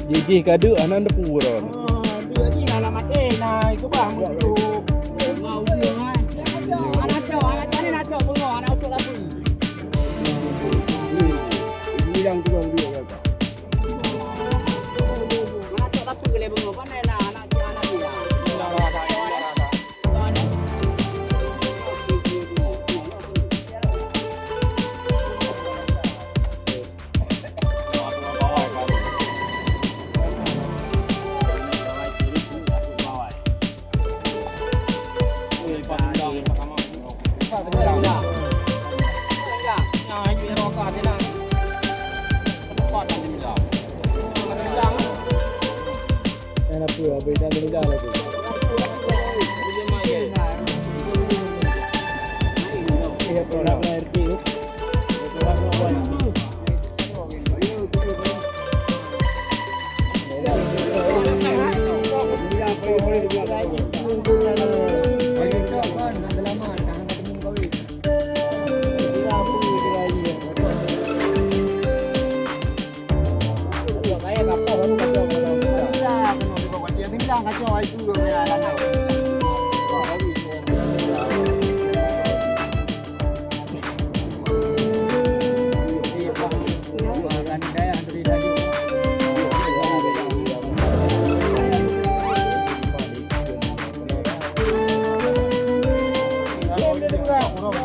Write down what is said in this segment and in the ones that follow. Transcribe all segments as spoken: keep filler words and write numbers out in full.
Jih-jih ka deuk hana neupue droe. Oh, deuk jih hana maté, nah, itu bah muncul. Bau dia, kan? Anak cok, anak tadi nak cok bengok, anak ucok labu. Ini yang tukang dia, kan? Anak cok labu boleh bengok, kan? Nah, anak dia, anak dia.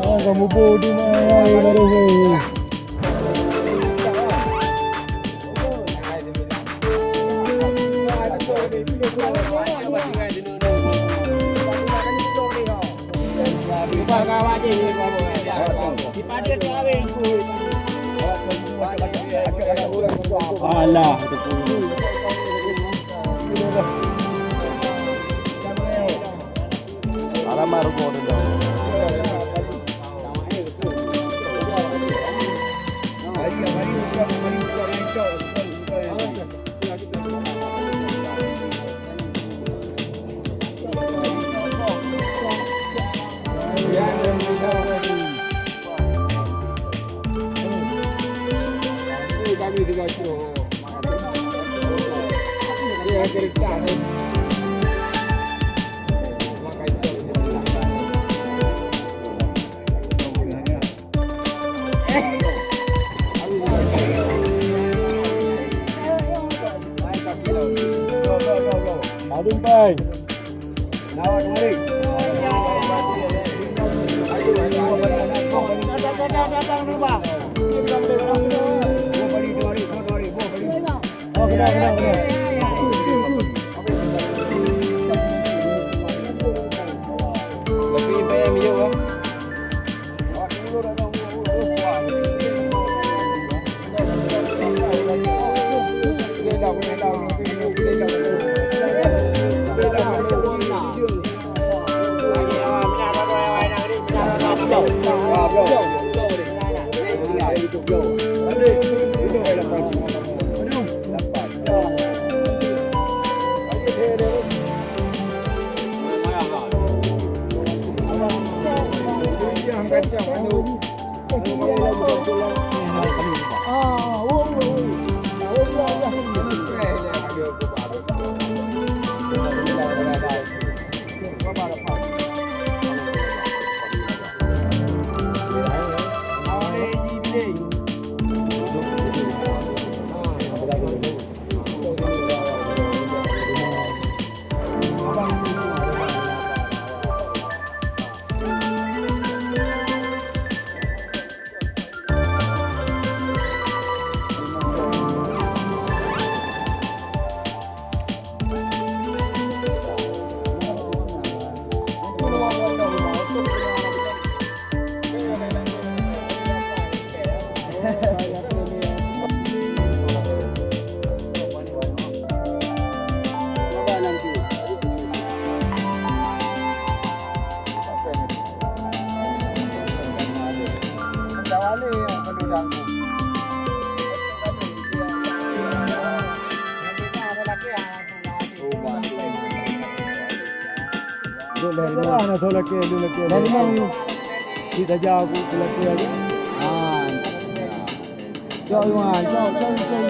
Ah, kamu bodoh mah, ya, ya, ya, ya. Alah. Alamat rumoh tu dah. Aduh, pai. Duduk lhèe limong. Salah na soe lakèe, lhèe limong. Lhèe limong. Cit saja aku lakèe aja. Ah. Cok Iwan, cok, cok, cok.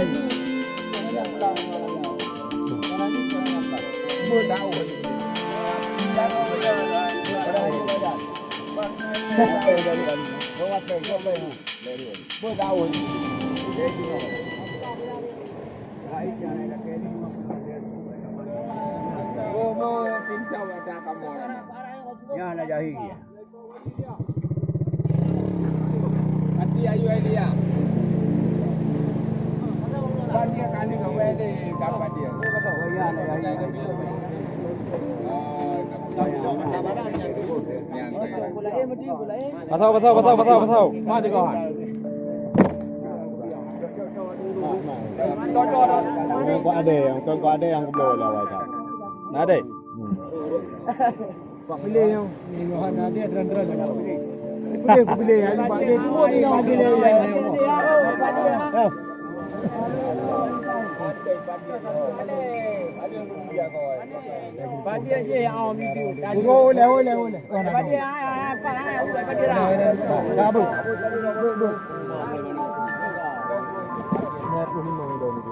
Nyan na jahé. Nanti ayu Elia. Kan dia kali dengan Wende, dapat dia. Pasau, pasau, pasau, pasau, pasau. Mati kau, Han. Kau ada yang, kau ada yang belum lah, wai. Nah, deh. Pak pilih yang. Pilih, pilih. Yang Pak pilih, semua tinggal pilih. Tunggu, oleh, oleh, oleh. Wah, nak. Tak, tak, bu. Bu, bu. Lima puluh lima dah ni.